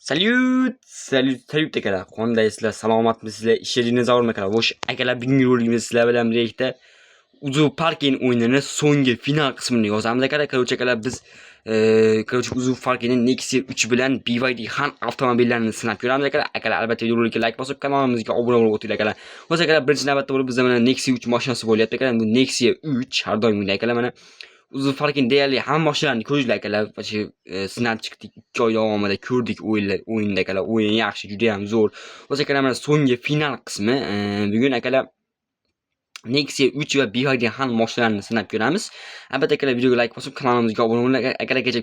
Salyut, salyut, salyut akalar. Qandaysizlar? Salomatmisizlar? Ishlaringiz og'irmi akalar? Xo'sh, akalar, bugungi roligimizda sizlar bilan birgalikda Uzu Park'in o'yinini so'nggi final qismini yozamiz akalar. Короче, akalar, biz короче, Uzu Park'in Nexia 3 bilan BYD Han avtomobillarini sinab ko'ramiz akalar. Akalar, albatta videorolikka like bosib, kanalimizga obuna bo'lib o'tinglar akalar. Xo'sh, akalar, birinchi navbatda bo'lib bizda mana Nexia 3 mashinasi bo'lyapti akalar. Bu Nexia 3 har doimgidek akalar mana Uzu Park'in deyarli hamma mashinalarni ko'rdinglar akalar. Вообще sinab chiqdik 2 oy davomida ko'rdik o'yinlar, o'yinda akalar. O'yin yaxshi, juda ham zo'r. Xo'sh, akalar, mana so'nggi final qismi. Bugun akalar Nexia 3 va BYD Han mashinalarini sinab ko'ramiz. Albatta akalar videoga like bosib kanalimizga obuna bo'linglar. Akalar kecha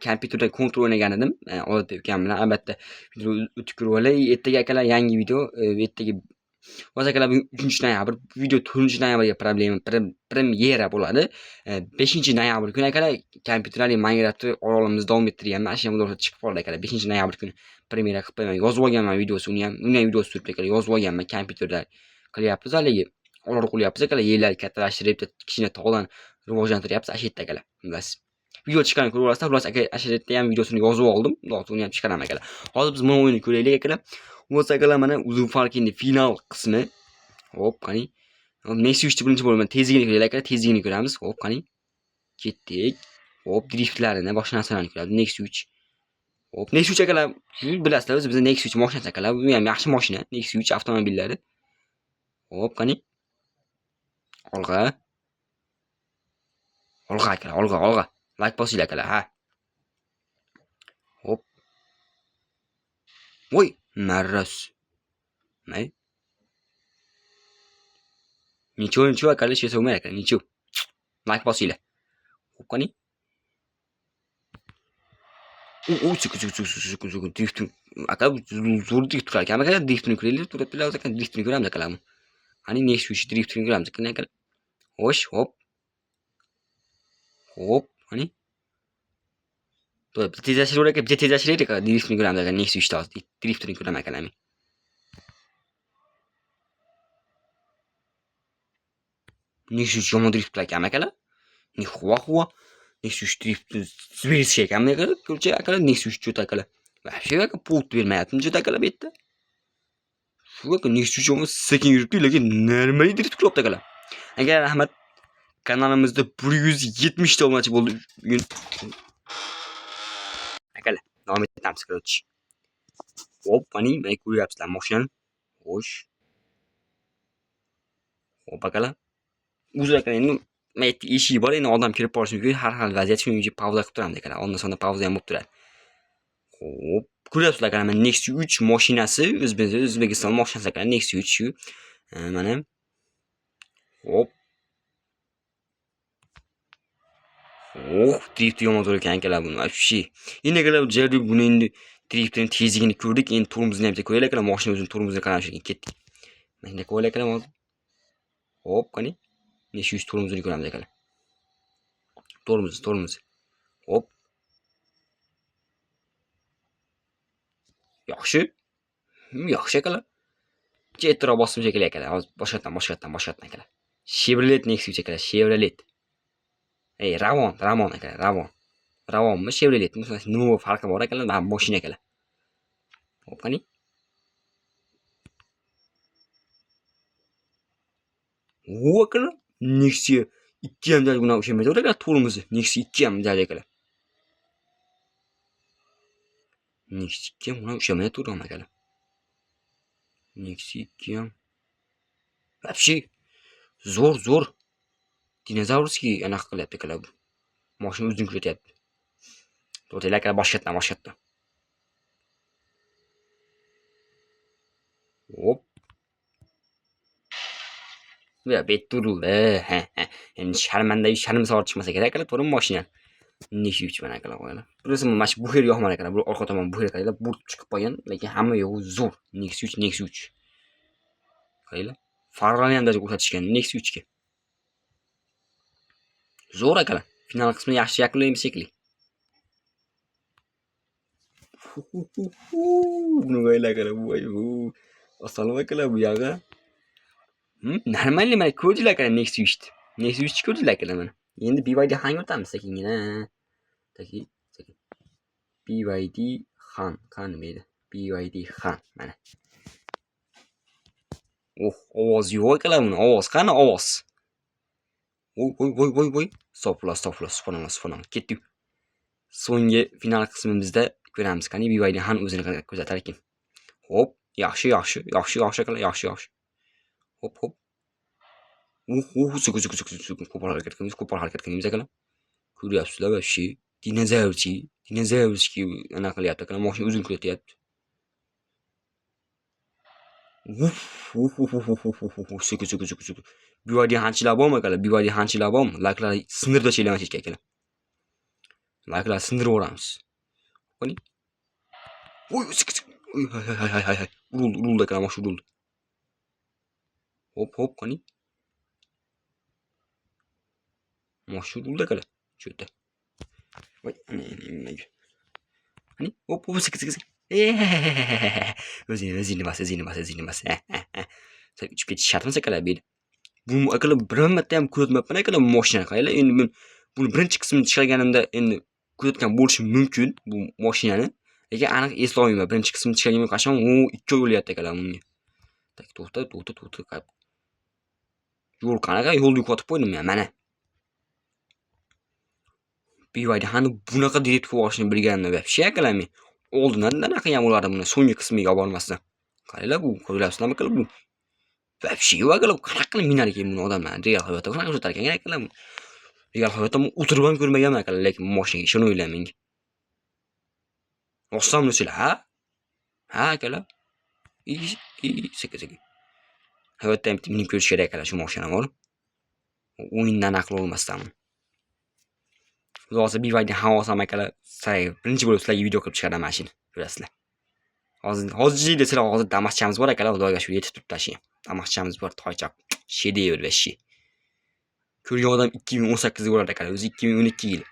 kompyuterda kontrol o'ynagan edim. Odatda ukam bilan albatta video o'tib ko'rib olay. Ertaga akalar yangi video, ertaga hozir akalar bugun 3 noyabr, video 4 noyabrga problema premyera bo'ladi. 5 noyabr kuni akalar kompyuterli Minecraftni orolimizni davom ettirganman. Ana shu chiqib qoldi akalar. 5 noyabr kuni premyera qilib qo'yaman. Yozib olganman videosi, uni ham videosi turibdi akalar. Yozib olganman kompyuterda qilyapmiz haligi. Orol qo'lyapmiz akalar, yerlarni kattalashtirib, kichkina tog'dan rivojlantiryapmiz ana shu yerda akalar. Xullas. Video chiqqanini ko'rib olasizlar. Xullas aka, ana shu yerda ham videosini yozib oldim. Xudo uni ham chiqaraman akalar. Hozir biz mana o'yinni ko'raylik akalar. Bo'lsa akalar mana Uzu Park'in final qismi. Hop, qani. Nexia 3 birinchi bo'limi tezligini ko'raylik akalar, tezligini ko'ramiz. Hop, qani. Ketdik. Hop, driftlarini, boshqa narsalarni ko'ramiz. Nexia 3. Hop, Nexia 3 akalar, bilasizlar, o'zi bizda Nexia 3 mashinasi akalar. Bu ham yaxshi mashina, Nexia 3 avtomobillari. Hop, qani. Olg'a. Olg'a akalar, olg'a, olg'a. Like bosinglar akalar, ha. Hop. Voy, maraz. May. Ничего, ничего, akalar, hech narsa bo'lmaydi akalar, ничего. Like bosinglar. Hop, qani. U, sekin, sekin, sekin, sekin, sekin, drift aka zo'r drift turar ekan akalar, driftini ko'raylik, turibdilar aka, driftini ko'ramiz akalar. Qani Nexia 3 driftini ko'ramiz akalar. Xo'sh, hop. Hop, qani. To'g'ri, bitta tezlashtirib aka, bitta tezlashtiraylik aka, driftini ko'ramiz aka, Nexia 3 ta hozir driftini ko'raman akalar men. Nexia 3 yomon drift qilar ekan akalar. Nixuva xuva. Nexia 3 drift zverskiy ekanmi akalar? Ko'rchi akalar Nexia 3 cho'ta akalar. Вообще aka pult bermayaptimi cho'ta akalar bu yerda? Shu aka Nexia 3 yomon sekin yuribdi, lekin normal drift qilyapti akalar. Akalar rahmat. Kanalimizda 170 ta obunachi bo'ldi bugun. Akalar, davom etamiz, короче. Hop, qani, mana ko'ryapsizlar mashinani. Xo'sh. Hop, akalar. Uzr akalar, endi mana yerda eshigi bor, endi odam kirib qolishi mumkin. Har xil vaziyat, shuning uchun pauza qilib turamiz akalar. Onda sonda pauza ham bo'lib turadi. Hop, ko'ryapsizlar akalar, mana Nexia 3 mashinasi, O'zbekiston mashinasi akalar, Nexia 3 shu. Mana. Hop. Oh, drifti yomon zo'r ekan akalar buni вообще. Endi akalar jardi buni endi driftini tezligini ko'rdik, endi tormozini ham bitta ko'raylik akalar, mashina o'zini tormozini qaramish ekan, ketdik. Mana shunday qo'yaylik akalar hozir. Hop, qani. Nexia 3 tormozini ko'ramiz akalar. Tormoz, tormoz. Hop. Yaxshi. Yaxshi akalar. Ertaroq bosdim shekilli akalar. Hozir boshqatdan, boshqatdan, boshqatdan akalar. Chevrolet Nexia 3 akalar, Chevrolet. Ey, Ravon, Ravon akalar, Ravon. Ravonmi, Chevroletmi? Nima farqi bor akalar? Mana mashina akalar. Hop, qani. U akalar, Nexia 2 ham bunaqa ushlamaydi akalar tormozi. Nexia 2 ham jali akalar. Nexia 2 ham bunaqa ushlamaydi to'g'rimi akalar. Nexia 2 ham. Вообще zo'r, zo'r. Dinozavrskiy anaqa qilyapti akalar bu. Mashina o'zini kuratyapti. To'xtanglar akalar, boshqatdan, boshqatdan. Hop. Ya bet turildi. Ha, ha. Endi sharmanda sharmsor chiqmasa kerak akalar, to'g'rimi mashina? Nexia 3 mana akalar qo'yinglar. Birisi mana shu bufer yoqmadi akalar. Bu orqa tomon bufer qaranglar, burtib chiqib qolgan, lekin hamma yo'g'i zo'r. Nexia 3, Nexia 3. Qaranglar. Farlarni ham даже ko'rsatishgan Nexia 3 ga. Zo'r akalar. Final qismini yaxshi yakunlaymiz shekilli. Buni qaranglar akalar, voy bu. Assalomu akalar bu yog'i. Нормально mana ko'rdinglar akalar Nexia 3 ni. Nexia 3 ni ko'rdinglar akalar mana. Endi BYD Hanga o'tamiz sekingina. Sekin, sekin. BYD Han qani bu yerda? BYD Han mana. Oh, ovoz yo'q akalar buni. Ovoz qani ovoz? Voy voy voy voy voy. Stopla, stopla, subhanalloh, subhanalloh. Ketdik. So'nggi final qismimizda ko'ramiz. Qani BYD Han o'zini qanaqa ko'rsatar ekan. Hop, yaxshi, yaxshi, yaxshi, yaxshi akalar, yaxshi, yaxshi. Hop, hop. Sekin, sekin, sekin, sekin. Qo'pol harakat qilamiz, qo'pol harakat qilamiz akalar. Ko'ryapsizlar, вообще. Dinozavrchi, dinozavrchi anaqa qilyapti akalar, mashina o'zini kuratyapti. Uf, uf, uf, uf, uf, uf, uf, sekin, sekin, sekin, sekin. BYD Hanchilar bormi akalar? BYD Hanchilar bormi? Laklar sindirib tashlayman hech akalar. Laklar sindirib yuboramiz. Qani? Voy, sekin, sekin. Oy, hay, hay, hay, hay, hay. Urildi, urildi akalar, mashina urildi. Hop, hop, qani? Mashina urildi akalar. Cho'ta. Voy, nimaga? Qani? Hop, hop, sekin, sekin, sekin. O'zini, o'zini bas, o'zini bas, o'zini bas. Sen uchib ketish shart emas akalar bu yerda. Bu akalar biron marta ham ko'rsatmabman akalar mashinani. Qaranglar, endi men buni birinchi qismini chiqarganimda endi ko'rsatgan bo'lishim mumkin bu mashinani. Lekin aniq eslolmayman. Birinchi qismini chiqarganimda qachon u 2 oy bo'lyapti akalar bunga. Tak, to'xta, to'xta, to'xta. Yo'l qanaqa? Yo'lni yo'qotib qo'ydim men, mana. BYD Hanni bunaqa drift qilib olishini bilganimda вообще akalar men oldindan anaqa qilgan bo'lardim buni so'nggi qismiga olib bormasdan. Qaranglar bu, ko'ryapsizlarmi akalar bu? Вообще yo'q akalar, qanaqa qilib minar ekan buni odamlar? Real hayotda qanaqa ko'rsatar ekan akalar bu? Real hayotda men o'tirib ham ko'rmaganman akalar, lekin mashinaga ishonavringlar menga. Rostdan desanglar, ha? Ha akalar. Sekin sekin. Hayotda ham bitta minib ko'rish kerak akalar shu mashinani bor. O'yindan aql olmasdan. Xudo xohlasa BYD Han olsam akalar, birinchi bo'lib sizlarga video qilib chiqaraman mana shuni. Ko'rasizlar. Hozir desanglar, hozir Damaschamiz bor akalar, Xudoga shukur yetib turibdi shu. Damaschamiz bor, toychoq. Shedevr вообще. Ko'rgan odam 2018 bo'ladi akalar, o'zi 2012 yil.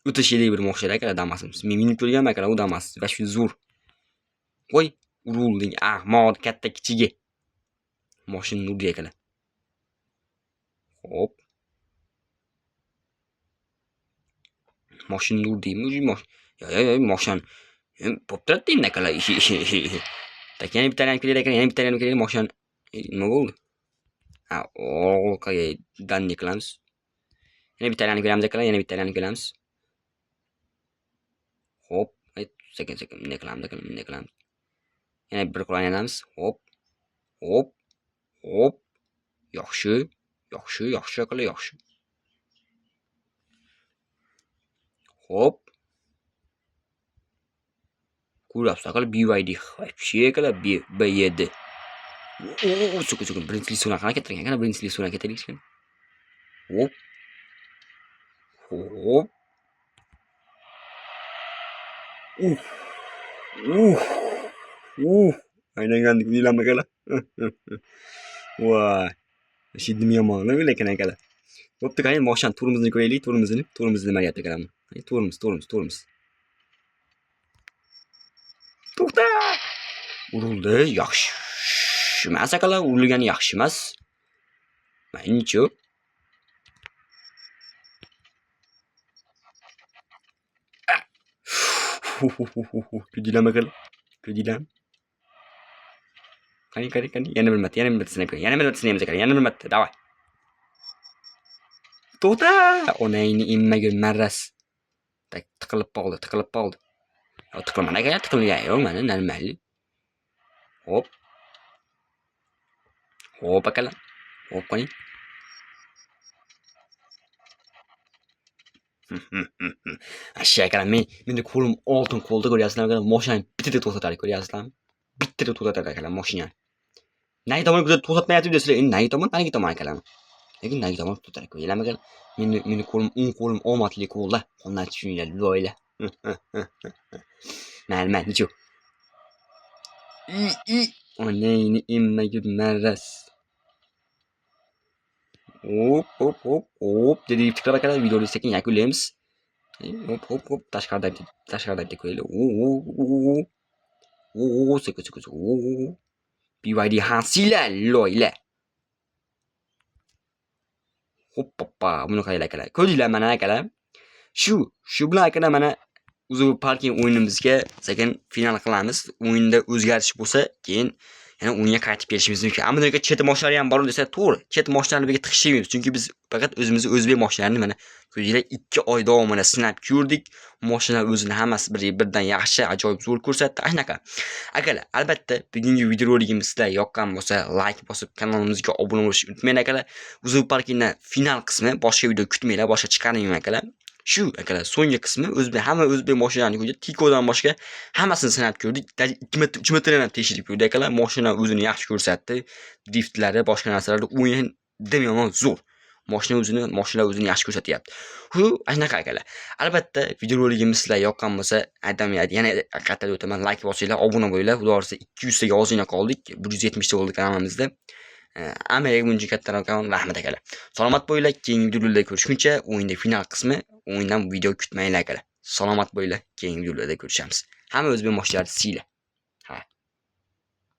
O'ta shedevr mashina akalar Damasimiz. Men minib ko'rganman akalar u Damas, вообще zo'r. Voy, urilding ahmoq katta kichigi. Mashinani urdi akalar. Hop. Mashinani urdingmi? O'zi yo, yo, yo, mashinani bo'lib turadi endi akalar. Tak, yana bitta aylanib kelaylik akalar, yana bitta aylanib kelaylik mashinani. Nima bo'ldi? Ha, orqaga danni qilamiz. Yana bitta aylanib kelamiz akalar, yana bitta aylanib kelamiz. Hop, sekin sekin bunday qilamiz akalar, bunday qilamiz. Yana bir qo'l aylanamiz. Hop. Hop. Hop. Yaxshi, yaxshi, yaxshi akalar, yaxshi. Hop. Ko'ryapsiz akalar BYD вообще akalar BYD. Sekin sekin birinchi lisoni qanaqa kettirgan akalar, birinchi lisoni ketaylik. Hop. Hop. Uf. Uf. Uf. Aylangandik deyilami akalar? Voy. Shiddim yomon, lekin akalar. Bo'pti, qani mashina turimizni ko'raylik, turimizni. Turimiz nima deyapti akalar? Qani turimiz, turimiz, turimiz. To'xta! Urildi, yaxshi emas akalar, urilgani yaxshi emas. Mana ничего. Ko'rdinglarmi akalar? Ko'rdinglarmi? Qani, qani, qani. Yana bir marta, yana bir marta sinab ko'ring. Yana bir marta sinaymiz akalar, yana bir marta. Давай. To'xta! Onangni emmagur marras. Tak, tiqilib qoldi, tiqilib qoldi. Yo, tiqilmadi akalar, tiqilgan yo'q, mana normal. Hop. Hop akalar. Hop, qani. Ashya akalar, menda qo'lim oltin qo'lda ko'ryapsizlar akalar, mashinani bittada to'xtatadi ko'ryapsizlarmi? Bittada to'xtatadi akalar mashinani. Nagi tomon to'xtatmayapti desanglar, endi nagi tomon, narigi tomon akalar. Lekin nagi tomon to'xtatadi ko'ringlarmi akalar? Meni qo'lim o'ng qo'lim omadli qo'lda. Qo'ldan tushinglar, loyla. Mayli, mayli, ничего. Onangni emmagur marras. Hop, hop, hop, hop dedi tiklab akalar, videoni sekin yakunlaymiz. Hop, hop, hop, tashqaridan tashqaridan bitta ko'raylik. O, o, o, o, sekin, sekin, sekin. O, BYD Hansila loyla. Hoppapa, buni qaranglar akalar. Ko'rdinglar mana akalar. Shu bilan akalar mana Uzuv parking o'yinimizga sekin final qilamiz. O'yinda o'zgarish bo'lsa, keyin yana o'yinga qaytib kelishimiz mumkin. Ammo lekin chet moshinalari ham bor desa, to'g'ri. Chet moshinalarini bizga tiqishmaymiz, chunki biz faqat o'zimizni o'zbek moshinalarini mana ko'ringlar 2 oy davomida sinab ko'rdik. Moshina o'zini hammasi bir-birdan yaxshi, ajoyib zo'r ko'rsatdi. Shunaqa. Akalar, albatta bugungi videoroligimiz sizlarga yoqqan bo'lsa, like bosib kanalimizga obuna bo'lishni unutmang akalar. Uzuv parkingdan final qismi, boshqa video kutmanglar, boshqa chiqarmayman akalar. Shu akalar, so'nggi qismi o'zbek hamma o'zbek mashinalarni ko'rdik. Tikodan boshqa hammasini sinab ko'rdik. Даже 2 metr, 3 metrdan ham tekshirib ko'rdik akalar. Mashina o'zini yaxshi ko'rsatdi. Driftlari, boshqa narsalar o'yin dim yomon zo'r. Mashina o'zini, mashina o'zini yaxshi ko'rsatyapti. Shu shunaqa akalar. Albatta videoroligimiz sizlarga yoqqan bo'lsa, aytaman, yana qaytarib o'taman, like bosinglar, obuna bo'linglar. Xudo xohlasa 200 taga ozgina qoldik. 170 ta bo'ldi kanalimizda. Hammaga buncha kattaroq rahmat akalar. Salomat bo'linglar, keyingi videolarda ko'rishguncha, o'yinda final qismi, o'yindan video kutmanglar akalar. Salomat bo'linglar, keyingi videolarda ko'rishamiz. Hamma o'zbek moshinalari sizlar.